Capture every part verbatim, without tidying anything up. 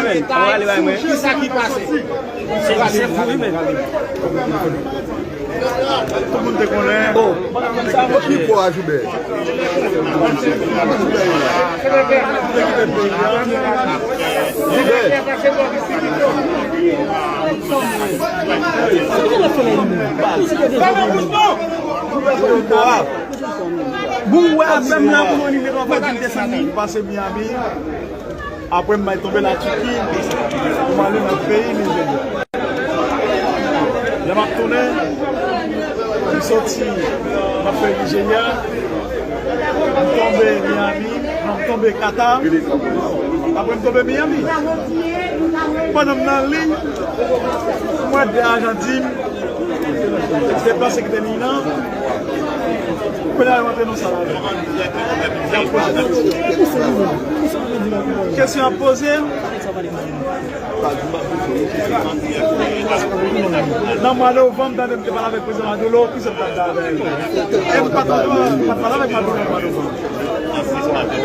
Detay sou kisa ki pase. Se, se pou li menm. Tout moun te konnen. Ki bò a Joubert? Joubert. Bon, wè, menm la pou nou nimewo a pa di m desann li. Pase Miami. Apre m bay tonbe Latiki, pou m ale nan peyi Nijerya. Lè m ap tounen, m soti, m ap fè Nijerya, m tonbe Miami, non, m tonbe Kata, apre m tonbe Miami. Pandan m nan liy, m wè de ajan di m, deplase kite liy nan. Kounye a yo antre nan sal avè m. Y ap poze kesyon. Kesyon ap poze. Nan mwa novanm, tande m te pale avèk prezidan Maduro, ki sa m t ap pale avè l? E m pa t, m pa t pale avèk Maduro nan mwa novanm.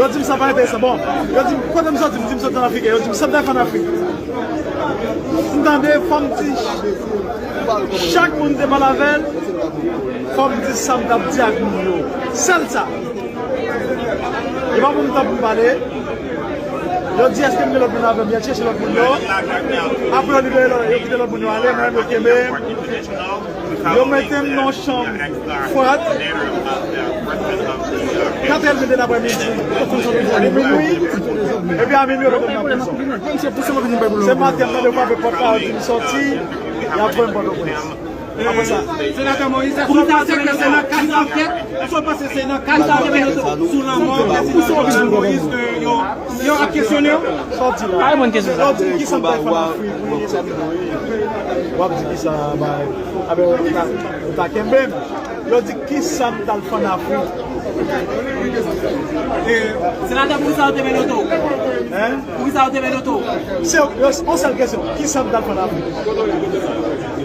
Yo di m sa pa enteresan. Bon, yo di m, kote m soti? M di m soti an Afrik. Yo di m, sa m t ap fè an Afrik? M tande, fò m di, chak moun te pale avè l, fò m di sa m t ap di ak moun yo. Sèl sa. Yo pa ban m tan pou m pale. Yo di, èske m gen lòt moun avè m? Y al chèche lòt moun yo. Apre yo libere lòt, yo kite lòt moun yo ale, mwen menm yo kenbe m. Yo mete m nan yon chanm fwad. Katrè èdmi de laprèmidi. Pou minwi. Epi a minwi, yo mete m nan prizon. Se maten, m tande yo frape pòt la, yo di m sòti, y ap voye m Pòtoprens. Apre sa. Senatè Moïse, èske w panse ke se nan kad ankèt, èske w panse se nan kad ankèt sou lanmò prezidan Jovenel Moïse ke yo, yo ap kesyone w? Sa w di la? Pa reponn kesyon sa. Yo di ki sa m t al fè an Afrik, wi, sa m di, wi. W ap di ki sa, bay. Aben, ou ta, ou ta kenbe m. Yo di ki sa m t al fè an Afrik. E, senatè, poukisa yo te mennen oto? Hein? Poukisa yo te mennen oto? Se yon sèl kesyon. Ki sa m t al fè an Afrik?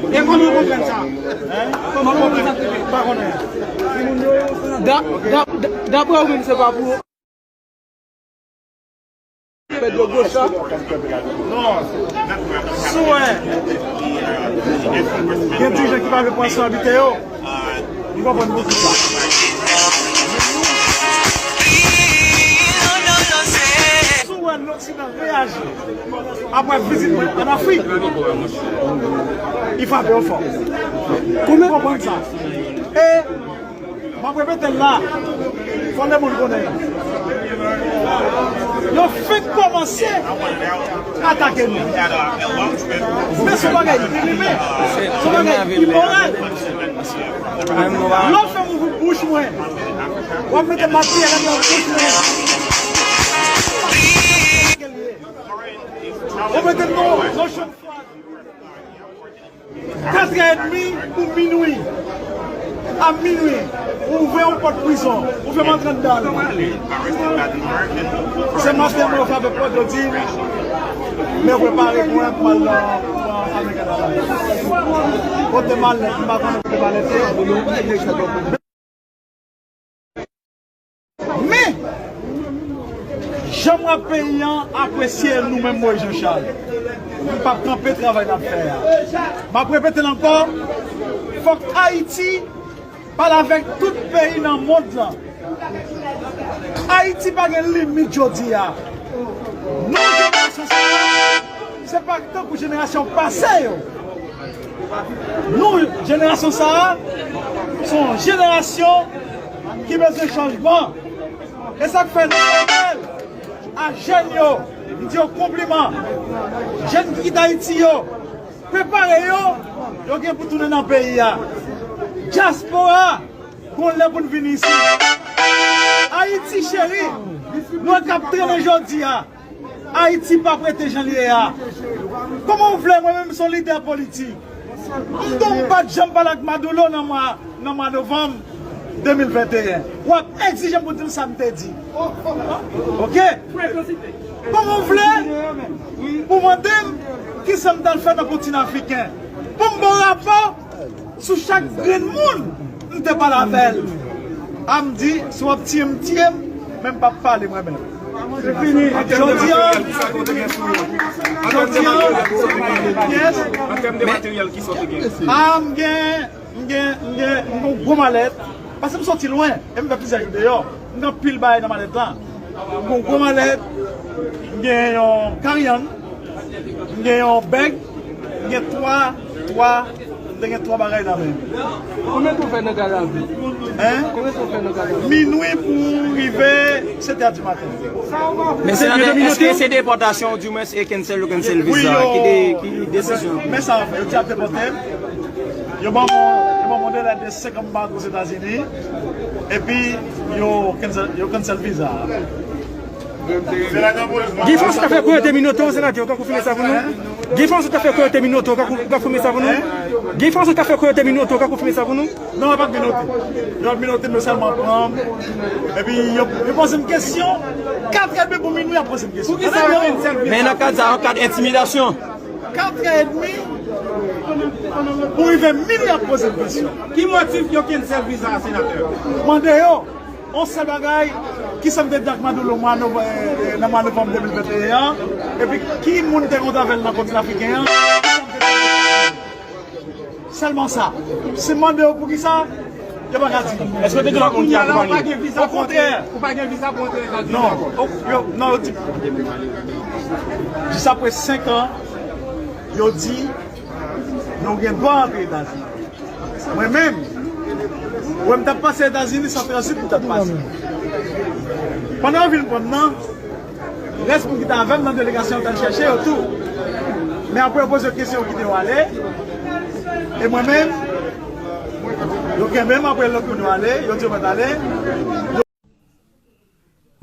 E kòman w konprann sa? Hein? Kòman w konprann sa? Pa konnen. Da-, da-, da-, daprè ou menm, se pa pou Pèd yo gwo sa. Non. Si w wè gen dirijan ki pa vle pran responsabilite yo, m konprann poukisa. Si w wè Loksidan reyaji apre vizit mwen an Afrik, li frape yo fò. Ou konprann sa? E M ap repete l la, fò lemonn konnen. Yo fenk kòmanse atake nou. Men se yon bagay ki rive. Se yon bagay imoral. Lè w fè m ouvri bouch mwen, w ap mete matriyèl anndan bouch mwen. Ou mete m nan, nan chanm fwad. Katrè èdmi pou minwi. A minwi, ou ouvè yon pòt prizon, ou fè m antre anndan l. Se maten mwen frape pòt, yo di m, men prepare pou mwen pou m al nan, nan American Airlines. Kote malèt, m pa konnen kote malèt ye. Men, jan m wè peyi an apresye nou menm Moïse Jean Charles, m p ap kanpe travay n ap fè a. M ap repete l ankò, fòk Ayiti pale avèk tout peyi nan mond lan. Ayiti pa gen limit jodi a. Nou, jenerasyon sa a, se pa tankou jenerasyon pase yo. Nou, jenerasyon sa a, se yon jenerasyon ki bezwen chanjman. E sa k fè nou fè apèl a jèn yo, m di yo konpliman. Jèn ki kite Ayiti yo, prepare yo, yo gen pou tounen nan peyi a. Dyaspora, gon lè pou n vin isit. Ayiti cheri, nou k ap trennen jodi a. Ayiti p ap rete jan l ye a. Kòman w vle, mwen menm, m se yon lidè politik. M tou, m pa t janm pale ak Maduro nan mwa, nan mwa novanm de mil venteyen. W ap egzije m pou di m sa m te di. Oke? Kòman w vle pou mande m kisa m t al fè nan kontinan afriken? Pou m ba w rapò sou chak grenn moun m te pale avè l. A m di, si w ap tiye m, tiye m, men m p ap pale mwen menm. Jodi a, jodi a, yes. An tèm de materyèl, kisa w te gen? Ah, m gen, m gen, m gen, m gen yon gwo malèt. Paske m soti lwen, e m fè plizyè jou deyò. M gen anpil bagay nan malèt la. M gen yon gwo malèt, m gen yon karyann, m gen yon bèg, m gen twa, twa, m te gen twa bagay nan men m. Konbyen tan w fè nan garav? Hein? Konbyen tan w fè nan garav? Minwi pou rive sèt è di maten. Men senatè, èske se depòtasyon, ou di mwen se cancel, yo cancel visa? Ki de, ki desizyon? Men sa, yo di ap depòte m. Yo ban mwen, yo ban mwen de lè de senk an m pa antre Ozetazini. Epi, yo cancel, yo cancel visa a. Guy François ta fè koyote minoto, senatè, ou ka konfime sa pou nou? Guy François ta fè koyote minoto, ou ka kon-, ou ka konfime sa pou nou? Guy François ta fè koyote minoto, ou ka konfime sa pou nou? Non, yo pa t minote. Yo pa t minote, men sèlman pran m. Epi, yo, yo poze m kesyon. Kat è dmi pou minwi, y ap poze m kesyon. Tande byen. Men nan kad sa, an kad entimidasyon. Kat è dmi pou rive minwi, y ap poze m kesyon. Ki motif yo cancel visa a, senatè? Mande yo. On sèl bagay, kisa m te di ak Maduro mwa nov-, eh, eh, nan mwa novanm de mil venteyen an, epi ki moun te kontre avè l nan kontinan afriken an, kisa m te di? Sèlman sa. Si m mande yo poukisa, yo pa ka di. Èske te gen lòt moun ki akonpaye? Ou pa gen viza pou antre, ou pa gen viza pou antre Etazini ankò? Non, yo, non, yo di, jis apre senk an, yo di, nou gen dwa antre Etazini. Mwen menm, wè m t ap pase Etazini, se an tranzit m t ap pase. Pandan yo vin pran m nan, rès moun ki t avè m nan delegasyon an t al chèche yo tou. Men apre yo poze yo kesyon, yo kite yo ale. E mwen menm, yo kenbe m apre lòt moun yo ale, yo di yo mèt ale.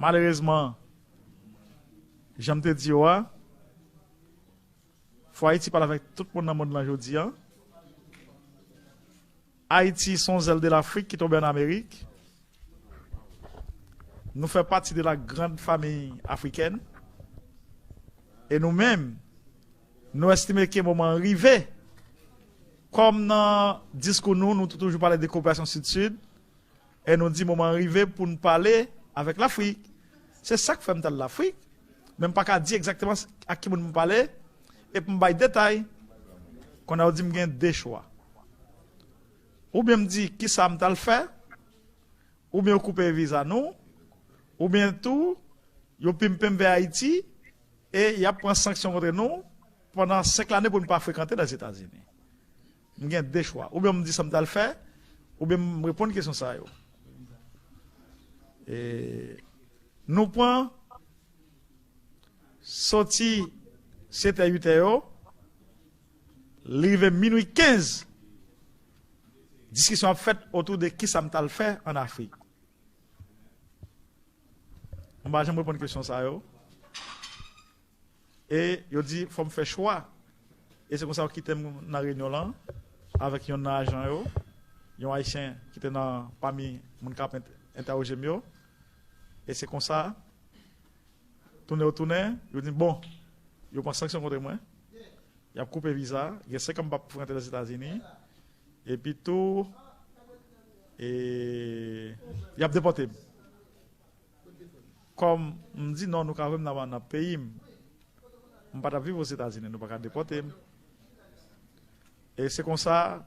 Malerezman, jan m te di yo a, Fò Ayiti pale avèk tout moun nan mond lan jodi a. Ayiti se yon zèl de Lafrik ki tonbe ann Amerik. Nou fè pati de la grande famille africaine. E nou menm, nou estime ke moman an rive. Kòm nan diskou nou, nou toujou pale de koperasyon Sid-Sid, e nou di moman an rive pou n pale avèk Lafrik. Se sa k fè m t al Lafrik, men m pa ka di egzakteman ak ki moun pou m pale, epi m bay detay. Kounye a yo di m gen de chwa. Oubyen m di kisa m t al fè, oubyen yo koupe viza nou, oubyen tou, yo pimpe m vè Ayiti, e y ap pran sanksyon kont nou pandan senk lane pou n pa frekante Lèzetazini. M gen de chwa. Oubyen m di sa m t al fè, oubyen m reponn kesyon sa yo. E, nou pran soti sèt è, uit è yo, li rive minwi kenz, diskisyon ap fèt otou de kisa m t al fè ann Afrik. M pa janm reponn kesyon sa yo. E yo di fò m fè chwa. E se konsa yo kite m nan reyinyon lan avèk yonn nan ajan yo, yon Ayisyen ki te nan pami moun k ap ent-, entèwoje m yo. E se konsa, tounen yo tounen, yo di m, bon, yo pran sanksyon kont mwen. Y ap koupe viza, gen senk an m p ap rantre Lèzetazini. Epi tou, e, y ap depòte m. Kòm m di non, nou ka voye m nan, nan peyi m. M pa t ap viv Ozetazini, nou pa ka depòte m. E se konsa,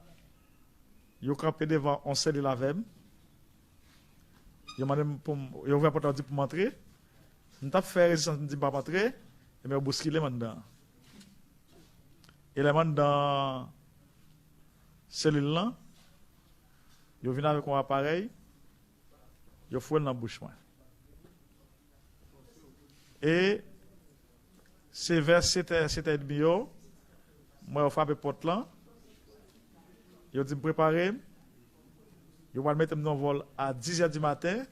yo kanpe devan yon selil avè m. Yo mande m pou m, yo ouvè pòt la, yo di pou m antre. M t ap fè rezistans, m di m p ap antre, ebyen yo bouskile m anndan. E lè m anndan selil lan, yo vin avèk yon aparèy, yo foure l nan bouch mwen. E se vè sèt è, sèt è edmi yo, m wè yo frape pòt lan. Yo di m prepare m. Yo pral mete m nan yon vòl a diz è di maten,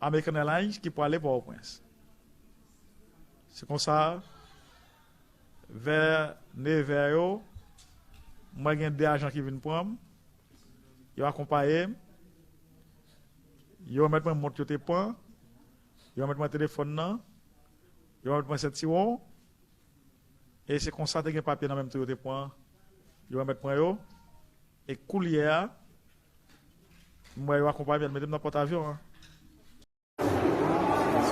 American Airlines, ki prale Pòtoprens. Se konsa, vè nèv è yo, m wè gen de ajan ki vin pran m. Yo akonpaye m. Yo remèt mwen mont yo te pran. Yo remèt mwen telefòn nan. Yo remèt mwen sentiwon. E se konsa te gen papye nan men m tou yo te pran. Yo remèt mwen yo. E koulye a, m wè yo akonpaye m, y al mete m nan pòt avyon an.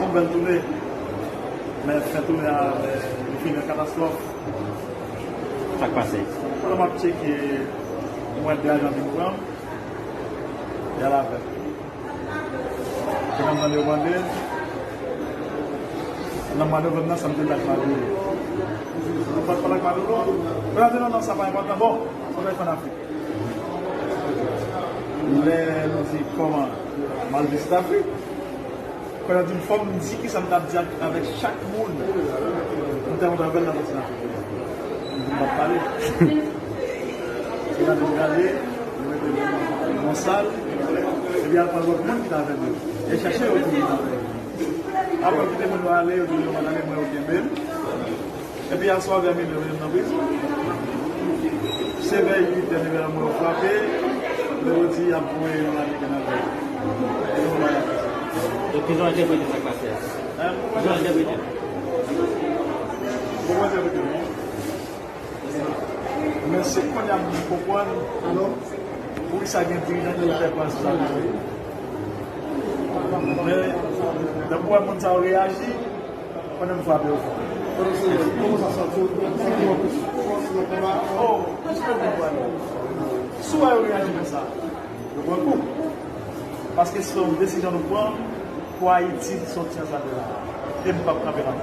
Nouvèl tounen. Men fen tounen a, li fini an katastwòf. Sa k pase? Pandan m ap tcheke, m wè de ajan vin pran m. Y al avè m. Pandan m tande yo mande, nan mande yo vin nan, sa m te di ak Madoulo. Sa m pat pale ak Madoulo. Pandan m te di non, non, sa pa enpòtan. Bon, sa va fè an Afrik. Lè nou di kòman m al vizit Afrik, Kòlè di m fò m di kisa m t ap di ak, avèk chak moun m te rankontre avè l nan kontinan Afriken. M di m p ap pale. Se la m gade, m mete yon sal, epi al pran lòt moun ki t avè m yo. E chache yo pou vin avè m. Apre m kite moun yo ale, yo di yo pa t ale, mwen yo kenbe m. Epi aswè vè minui yo nan prizon. Se vè uit è, nèg la mwen yo frape, yo di y ap voye yon Ameriken avè l. E nou pa y ap fè sa. Donk, kijan w entèprete sa k pase a? Hein? Kijan w entèprete l? Bon, mwen entèprete l, non. Men se kounye a m konprann poukisa gen dirijan ki fè pran sa. Men, lè m wè moun sa yo reyaji, pandan m frape yo fò. Kòman sa santi w? Santi w anplis fòs nan konba? Oh, mwen se konprann. Si w wè yo reyaji konsa, yo pran kou. Paske se yon desizyon nou pran pou Ayiti soti nan sa l ye la. E m p ap kanpe nan